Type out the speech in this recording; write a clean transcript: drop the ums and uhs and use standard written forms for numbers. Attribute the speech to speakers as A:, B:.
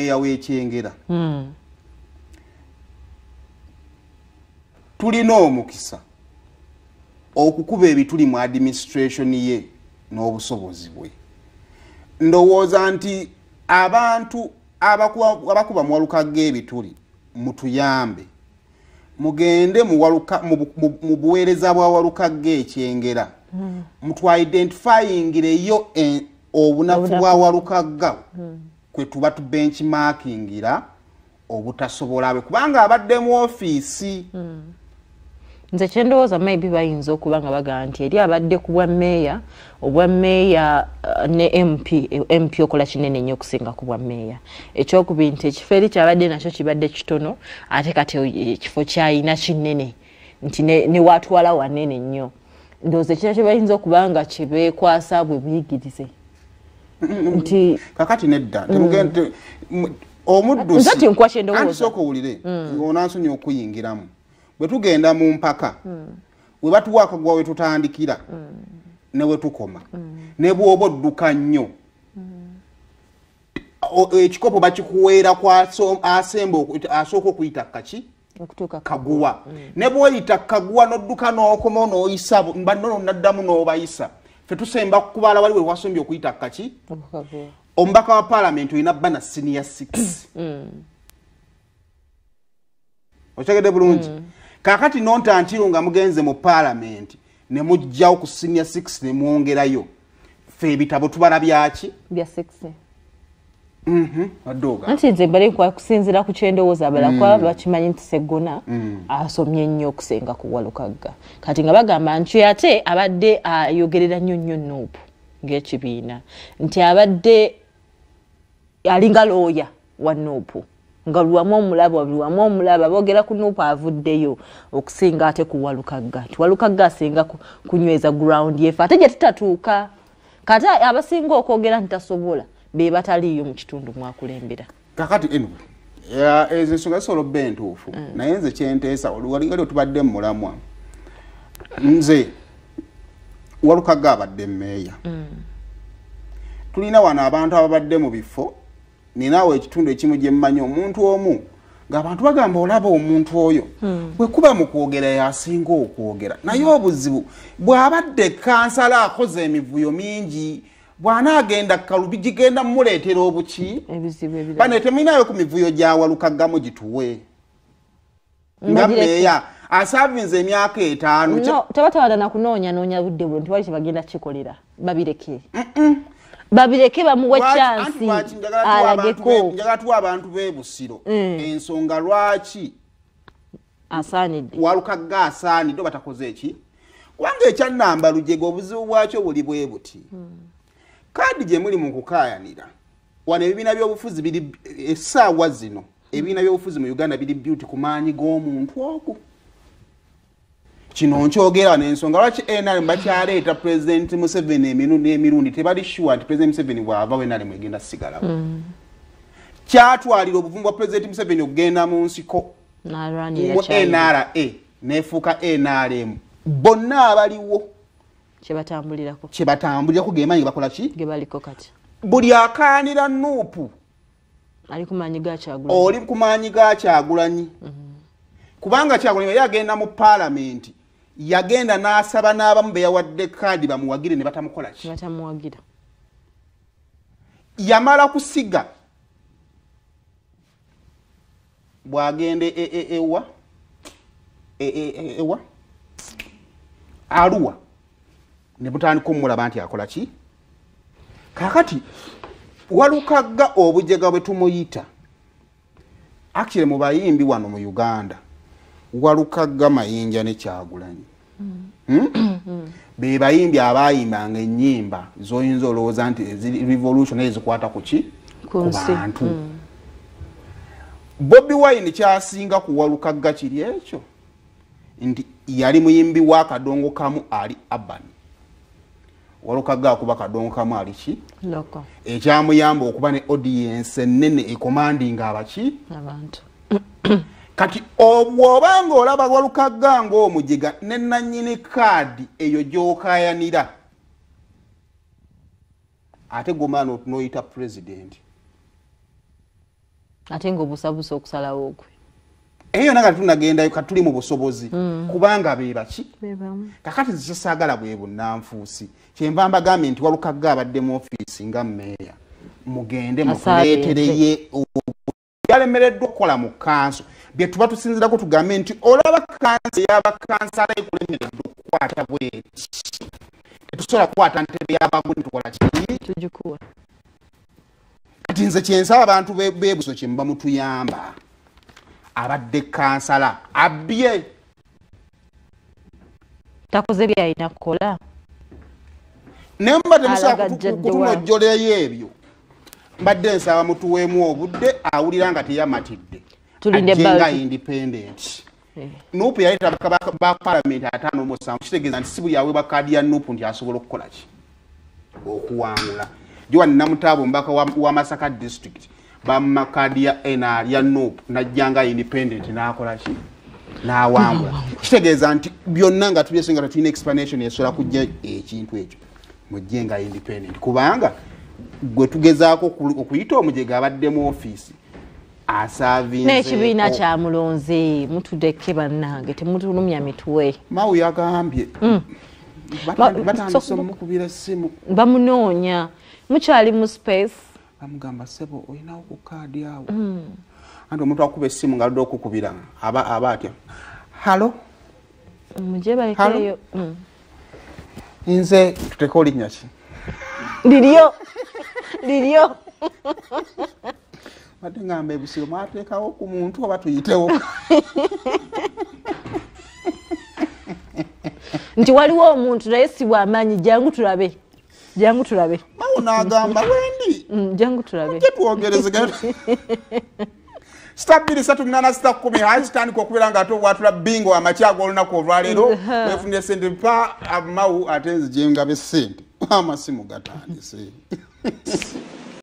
A: Meeya w'Ekyengera, tulina omukisa okukuba ebituli mu administration ye n'obusobozi bwe. Ndowooza nti abantu abakuba mu Walukagga ebituli, mutuyambe, mugende mu buweereza bwa Walukagga Ekyengera, mutwidentifyingireyo obunafu bwa Walukagga kwe tuba tubenchmarkingira obutasobola bwe, kubanga abadde mu ofiisi.
B: Nze kyendowooza, maybe bayinza okuba nga bagamba nti eri abadde ku bwa meeya, obwa meeya ne MP, MP okola kinene nnyo okusinga ku bwa meeya. Ekyokubiri nti ekifo eri kyabadde nakyo kibadde kitono, ate kati ekifo kyayina kinene, nti ne watwala wanene nnyo. Ndowooza ekirala kye bayinza okuba nga kyebeekwasa bwe buyigirize nti
A: Kakati nedda, temugende omuddusi.
B: Nze ti nkuwa kyendowooza.
A: Anti sooka owulire, onansonyi okuyingiramu. Bwe tugenda mu mpaka, we batuwa akaguwa we tutandikira ne we tukoma, ne bw'oba odduka nnyo, ekikopo bakikuweera ku asemba asooka okuyita kaki
B: okutuuka
A: kaguwa. Ne bw'oyita kaguwa n'odduka n'okoma n'oyisa banno, naddamu n'obayisa, ffe tusemba kubala wali we wasombye okuyita kaki.
B: Okukaguwa.
A: Omubaka wa paalamenti olina bba na senior 6, okitegedde bulungi? Kakati nontantiru nga mugenze mu paalamenti ne mujjawo ku senior 6 ne mwongerayo, ffe ebitabo tubala byaki?
B: Bya 6.
A: Wadde ogamba.
B: Anti nze mbale kusinziira ku kyendowooza, abalala kuba bakimanyi nti Seggona asomye nnyo okusinga ku Walukagga. Kati nga bagamba nti ate abadde ayogerera nnyo nnyo NUP ng'ekibiina, nti abadde alinga looya wa NUP, nga lwamu omulaba, buli wamu omulaba boogera ku NUP, avuddeyo okusinga ate ku Walukagga, nti Walukagga asinga kunyweza ground yefe ate gye tutatuuka. Kati abasinga okwogera nti tasobola be bataliiyo mu kitundu mwakulembera.
A: Kakati anyway, ezo ensonga zisobola obba entuufu, naye nze kyenteesa, oluwalingali otubadde mu mulamwa, nze Walukagga abadde mmeeya, tulina wano abantu ababadde mu bifo. Ninaawe ekitundu ekimu gye mmanyi omuntu omu ng'abantu bagamba, olaba omuntu oyo bwe kuba mu kwogera yasinga okwogera, naye obuzibu bw'abadde kansala akoze emivuyo mingi, bw'anaagenda kalubi gigenda mumuleetera obuki.
B: Ebizibu ebirala.
A: Bane temulinayo ku mivuyo gya Walukaggamu gituwe nga
B: Mbagireke.
A: meeya asavinze emyaka 5.
B: No, tebatawala na kunoonya noonya budde buno, ntiwali kyebagenda kikolera. Babireke, babireke, bamuwe
A: Anti
B: chance
A: lwaki njagala tuwa abantu
B: alageko.
A: Njagala tuwa abantu b'e Busiro ensonga lwaki
B: asaanidde.
A: Walukagga asaanidde oba takoze eki, kubanga ekyannamba lujega obuzibu bwakyo buli bwe buti: kaadi gye muli mu kukaayanira wano, ebibiina by'obufuzi biri essaawa zino, ebibiina by'obufuzi mu Uganda biri built ku maanyi g'omuntu ogu. Kino nkyogera n'ensonga lwaki NRM bakyaleeta Pulezidenti Museveni emirundi n'emirundi. Tebali sure nti Pulezidenti Museveni bw'ava NRM egenda sigalawo. Kyatwalira obuvumu bwa Pulezidenti Museveni okugenda mu nsiko
B: n'alwanirira
A: mu
B: kyayina.
A: NRA nefuuka NRM, bonna abaliwo
B: kyebatambulirako.
A: Kyebatambulirako gemaanyi bakola ki?
B: Ge baliko kati.
A: Buli akaanira NUP
B: ali ku maanyi ga Kyagulanyi.
A: Oli ku maanyi ga Kyagulanyi, kubanga Kyagulanyi yali agenda mu paalamenti, yagenda n'asaba n'abamu be yawadde kaadi bamuwagire ne batamukola ki?
B: Batamuwagira.
A: Yamala kusiga bw'agenda ewa ewa Aluwa ne butandika omulaba nti akola ki. Kaakati Walukagga obujega bwe tumuyita, actually mu bayimbi wano mu Uganda, Walukagga, Mayinja ne Kyagulanyi, Be bayimbi abayimbanga ennyimba zoyinza olowooza nti eziri revolution, naye zikwata ku ki?
B: Ku
A: Ku
B: nsi.
A: bantu. Bobi Wine kyasinga ku Walukagga kiri ekyo nti yali muyimbi wa kadongo kamu ali urban, Walukagga akuba kadongo kamu ali ki?
B: Local.
A: Ekyamuyamba okuba ne audience ennene ecommandinga abaki?
B: Abantu.
A: Kati bw'obanga olaba Walukagga ng'omujega ne nannyini kaadi eyo gy'okayanira, ate gomala n'oyita pulezidenti.
B: Ate ng'obusabusa okusalawo kwe.
A: Eyo naga tunagendayo katuli mu busobozi kubanga be baki kakati zisaagala bwe bunnanfuusi. Kyenva mbagambye nti Walukagga abadde mu ofiisi nga mmeeya, mugende mutuleetereye yalemereddwa okukola mu kanso. Bye tuba tusinziirako tugambe nti olaba kanso ey'abakansala ekulemereddwa okukwata bweti, tetusobola kukwata ntebe y'abagundi tukola ki?
B: Tugikuwa.
A: Kati nze kyensaba abantu b'ebuso kye muba mutuyamba, abadde kansala abbye,
B: takoze by'alina kukola,
A: naye mbadde musobola kutunojjoleyo ebyo. Mbadde nsaba mutuweemu obudde, awulira nga teyamatidde ajje nga independent. NUP yaleeta ba palamenti 57, kitegeeza nti si buli aweebwa kaadi ya NUP nti asobola okukola ki, okuwangula. Joan Namutaabo omubaka wa Masaka district bamma kaadi ya NR ya NUP, najja nga independent n'akola ki, n'awangula. Kitegeeza nti byonna nga tubyesenga tetulina explanation esobola kujja ekintu ekyo, mujje nga independent, kubanga gwe tugezaako okuyita omujega abadde mu ofiisi asaavinze
B: n'ekibiina kyamulonze. Mutudeke bannange, temutulumya mitwe.
A: Mawu yagambye batandise omukubira essimu,
B: bamunoonya, mukyali mu space.
A: Bamugamba, "Ssebo, olinawo ku kaadi awo?" Anti omuntu akuba essimu ng'aludde okukubira aba atya, "Hello?"
B: Mujje balekeeyo.
A: Nze tuteke olinnya ki?
B: Liryo liryo.
A: Badde ngamba ebusiro mwateekawo ku muntu oba tuyitewo?
B: Nti waliwo omuntu naye si bw'amaanyi, jangu tulabe, jangu tulabe.
A: Mawo n'agamba, "Wendi."
B: Jangu tulabe.
A: Mujje twogerezegane. *238*10 hayi, kitandika okubeera nga ate obwatula bingo amakya ag'olunaku olwaleero, wefunire sente pa amawu, ate nzije ngabe sente, amasimu gatandise.